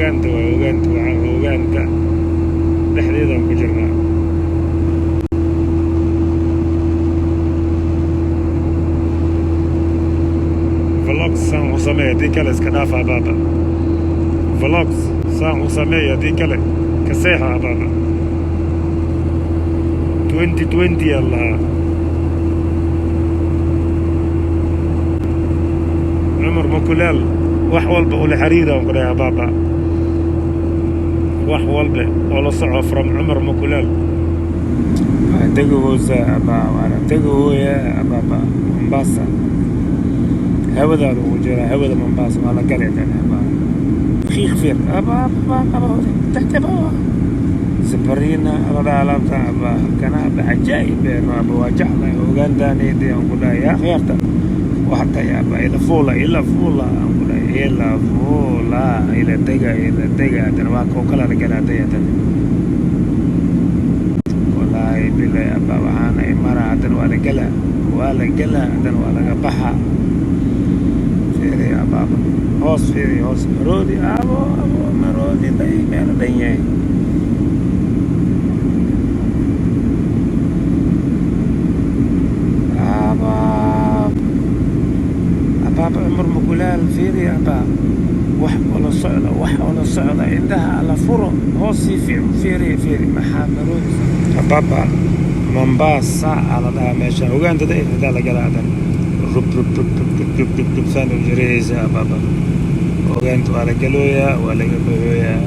Ogaanta waay, ogaanta waa ogaanta dhexdeedaan ku jirnaa. Vlogs saan u sameey, haddii kale iska dhaafa, abaaba. Vlogs saan u sameey, haddii kale ka seexa, abaaba. 2020 aa lahaa Cumar Makulaal. Wax walba ula xiriira ku dhahay, abaaba, wax walba oo la soco from Cumar Makulaal. Waa degahoosa abaa, waana degahooya, abaaba. Mombasa hawadaa lagu jiraa, hawada Mombasa waa la gali dana, abaa. Khiiq fiir, abaa, abaa, abaa, taxta, abaa. Sabarina la alaabta, abaa, kana, abaa, cajaa'ib abaa. Waa jeclahay ogaantaanayda aan ku dhahay. Yaa khiyaarta, waxday, abaa, ila fuula, ila fuula aan ku dhahay, ila fuula, ila dega, ila dega. Haddana waa koo kala la gala haday haddana. Wallaahi bilahi, abaa, waxaana imara haddana waa la gala, waa la gala, haddana waa laga baxa. Fiiri, abaaba, hoos fiiri, hoos maroodi, abo, abo, maroodi day meel dhan yahay. Abaa, abaaba, Cumar Mukulaal, fiiri, abaa, wax oo la socda, wax oo la socda. Indhaha ala furo, hoos sii fiiri, fiiri, maxaa maroodi, abaaba. Mombasa aa la dhahaa meesha. Ogaanta da xitaa la galaa hadan, rub rub rub rub rub rub rub rub saan u jiraysa, abaaba. Ogaanta waa la galooyaa, waa laga baxooyaa.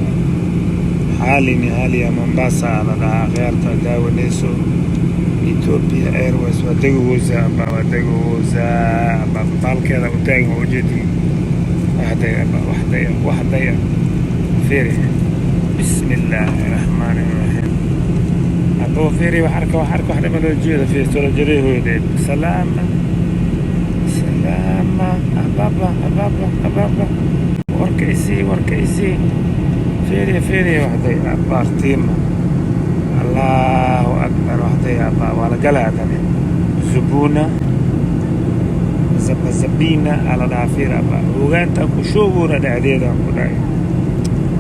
Xaalini haaliya Mombasa aa la dhahaa. Khiyaarta daawanayso, Ethiopia Airways waa degahoosa, abaa, waa degahoosa, abaa. Baalkeeda u taagan waa ujeedin. Waxday, abaa, waxday, waxday, fiiri. Bismi illaahi raxmaani raxiim. Aboo, fiiri, wax arka, wax arka, wax dhama loo jeeda. Fiiri soo jarayhoodeed. Salaama, salaama, ababa, ababa, ababa, warka isii, warka isii. Fiiri, fiiri, waxday abaartiima. Allahu akbar, waxday, abaa, waa la galaa tani. Zubuna zabazabina aa la dhahaa. Fiir, abaa, ogaanta ku shoogoona dhexdeeda ku dhahay.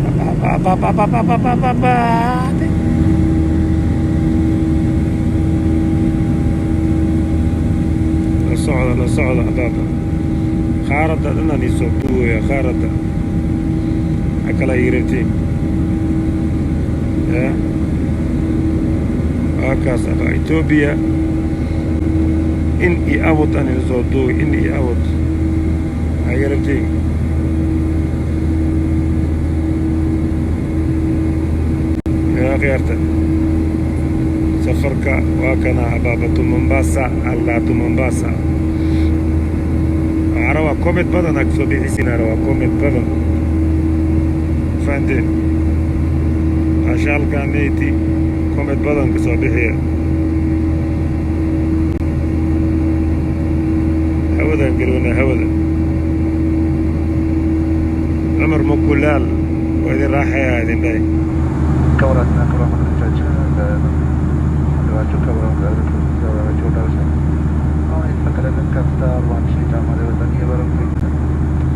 Ababa, ababa, ababa, ababa. La socda, la socda, abaaba. Qaaradda dhanaan isoo duwaya, qaaradda ha kala yiratiin ya. Waa kaas, abaa. Ethiopia in iyo out aan ila soo duuy, in iyo out ha yarabtiin. Yaa khiyaarta, safarka waa kana, abaabatu. Mombasa allaa tu Mombasa. Waxaa rabaa comment badan aa kasoo bixisinaa, rabaa comment badan, fahanteen? Ashaalkaneyti comment badan kasoo bixiya. Hawadan garoona, hawada. Cumar Mukulaal waa idin raaxayaa, idin dhahay. ክቡራትና ክቡራን ተመልካቾቻችን እንደዋችሁ ክቡራን ደረሰ። አሁን የተፈቀደልን ከፍታ 41,000 ጫማ ላይ ወጥተን እየበረርን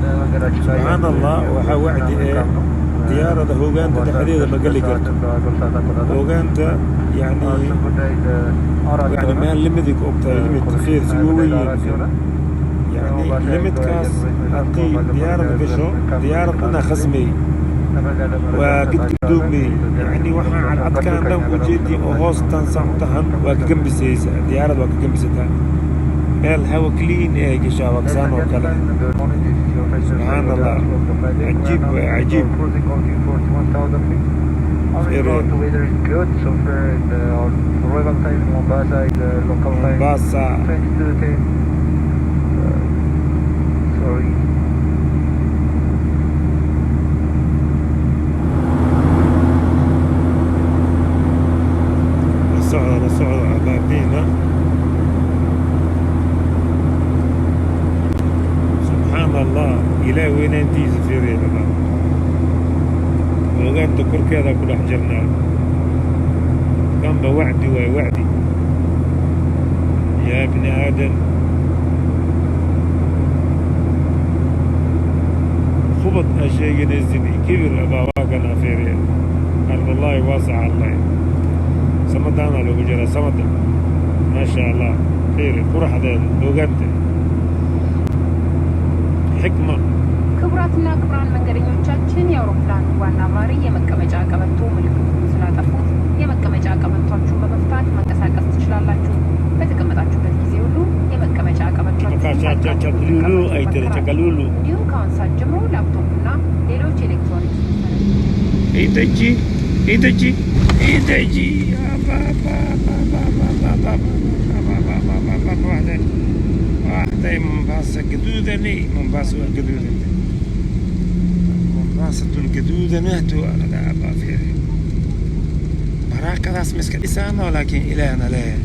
በመንገዳችን ላይ Subxaan Allah, waxaa wacdi ee diyaarada hogaanta dhexdeeda ma geli karto. Hogaanta yani meel limit ku ogtahay, limit. Fiir si weyn yihiin, yani limitkaas haddii diyaarada gasho, diyaarad dhanaa khasmay, waa gidgudoomay. Yani waxaa cadcadkaan dhan ujeedii oo hoostan saan u tahan waa ka gambisaysa diyaarad, waa ka gambisataa. Meel hawa clean ee gashaa, waa kasaan oo kale. Subxaan Allah, cajiib waay, cajiib. The weather is good so far. The arrival time in Mombasa is local time Mombasa 22:10. Sorry. La socda, la socda, abaabiina. Subxaan Allah, Ilaah weynaantiisa fiiriya, baba. Ogaanta korkeeda ku dhex jirnaa. Kanba wacdi waay, wacdi yaa bni aadan. Kubad aa sheeganaysin iyo kibir abaa, waa kana, fiiriya. Ardullaahi waasaca allah, samadaana lagu jiraa samada, maasha Allah. Fiiri quraxdeeda, ogaanta xikma. ክቡራትና ክቡራን መንገደኞቻችን፣ የአውሮፕላኑ ዋና አብራሪ የመቀመጫ ቀበቶ ምልክቱን ስላጠፉት የመቀመጫ ቀበቷችሁን በመፍታት መንቀሳቀስ ትችላላችሁ። በተቀመጣችሁበት ጊዜ ሁሉ የመቀመጫ ቀበቷችሁን Chakaluulu ay tiri, chakaluulu. እንዲሁም ከአሁን ሰዓት ጀምሮ ላፕቶፕና ሌሎች ኤሌክትሮኒክስ መሳሪያዎች Itaji, itaji, itaji. Waxday waxday Mombasa gaduudani, Mombasa waa gaduudanta, Mombasatun gaduudanahtu ala abaa. Fiiri baraakadaas ma iska dhisaano, laakiin Ilaahna leeyahay.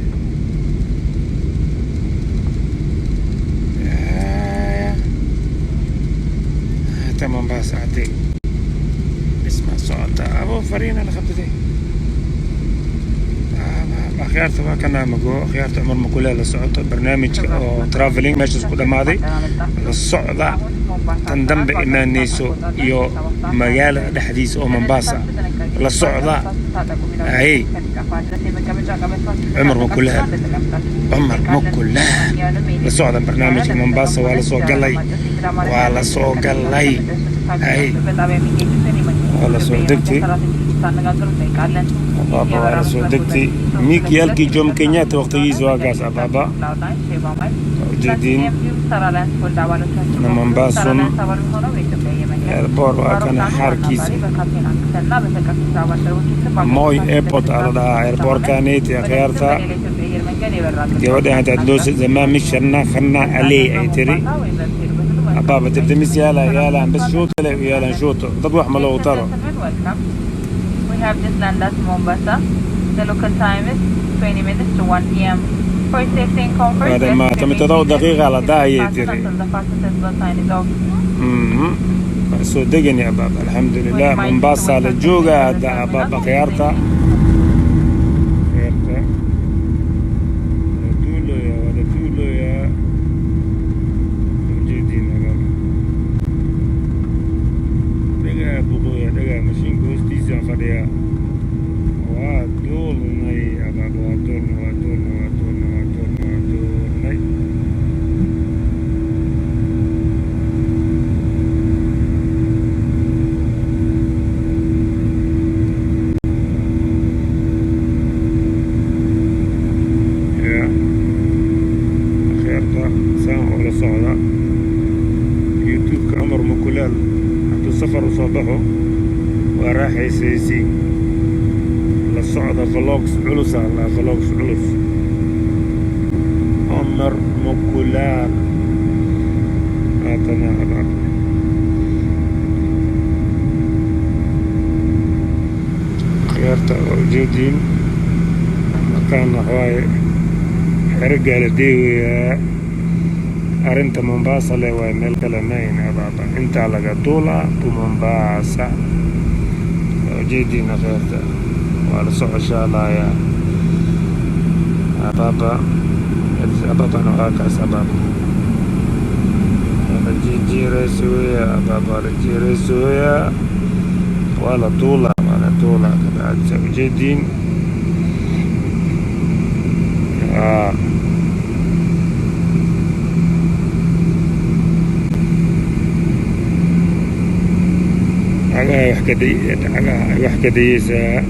Hata Mombasa hadday dhismaa socota, abo fariina la qabtay. Akhyaarta, waa kana mago akhyaarta Cumar Makule la socoto barnaamijka oo traveling meeshaas ku dhammaaday. La socda tan dambe imaanayso iyo magaalada dhexdiisa oo Mombasa la socda. Ay Cumar Makulaal, Cumar Makulaal, la socda barnaamijka Mombasa. Waa la soo galay, waa la soo galay. Ay waa la soo degtay abaaba, waa la soo degtay. Miikyaalkii Jomo Kenyatta waqtigiisa waa kaas abaaba, ujeediin na Mombasun airport waa kana xaarkiisa. Moi Airport aa la dhahaa airportkaniti. Akhyaarta, gabadhan hadaad loo zamaan mishana khana aley ay tiri abaaba, debdemis yaala yaalaan bas shuuto le yaalaan shuuto, dad wax ma loogu taro. We have just landed at Mombasa. The local time is 20 minutes to 1 p.m. For safety and comfort, Waa dhammaa 17 daqiiqa la daayay tiri. Until the fasten seatbelt sign is off. Waa soo degani abaaba, alxamdulilah. Mombasa la jooga hadda abaaba. Khiyaarta, khiyaarta, waa duuloya, waa la duuloyaa, ujeediin abaaba. Dhagaa buqooya, dhagaa mashiinka hoostiisaan fadhiyaa. Waa duulnay abaaba, waa duulnay, waa duulnay, waa duulnay, waa duulnay, waa duulnay. Ya akhyaarta, saan oo la socda YouTube-ka Cumar Mukulaal. Hadduu safar u soo baxo waa raaxaysaysiin. La socda vlogs culus alla, vlogs culus, Cumar Mukulaal haatana abaab. Akhyaarta, waa ujeediin markaan waxawaaye xerigaa la deegayaa. Arrinta Mombasa le waay, meel kale mayn abaaba. Intaa laga duulaa to Mombasa, waa ujeediin akhyaarta, waa la socoshaalayaa abaaba. Abaabana waa kaas abaaba, waa la jiijiiraysuya abaaba, waa la jiiraysuya, waa la duulaa, waa la duulaa kabacdi saa ujeediin. Cagaha wax ka day, cagaha ay wax ka dayeysaa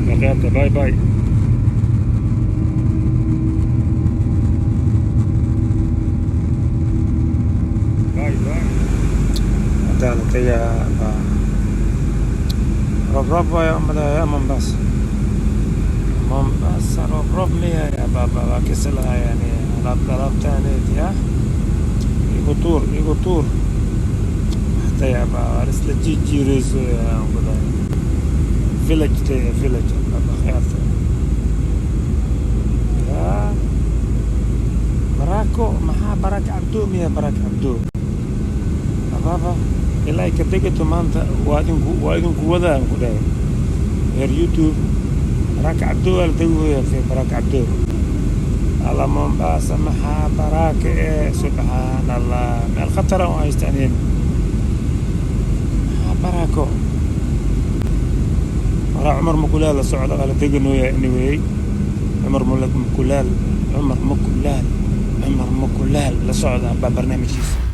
baqaarta. Bye bye. Bye bye. Haddaan tagaa baa roob, roob waayo umadayaa Mombasa. Mombasa roob, roob miya ya baaba? Waa kislaha yani alaabtaaneed ya igu tuur, igu tuur hata baa, waa isla jiijiirayso yaa kudahay village taya village baaba. Khiyaarta, yaa Barako, maxaa Baraka Cabdo miya? Baraka Cabdo abaaba, ilaa ay ka degato maanta waa idinku, waa idinku wadaan ku dhahay reer YouTube. Baraka Cabdo waa la degi waya, Baraka Cabdo. Alla, Mombasa maxaa baraaka ee! Subxaan Allah, meel khatara u haystaaneen. Maxaa baraako waraa! Cumar Mukulaal la socda, waa la deganooya. Anyway, Cumar Mukulaal, Cumar Mukulaal, Cumar Mukulaal la socda baa barnaamijkiisa.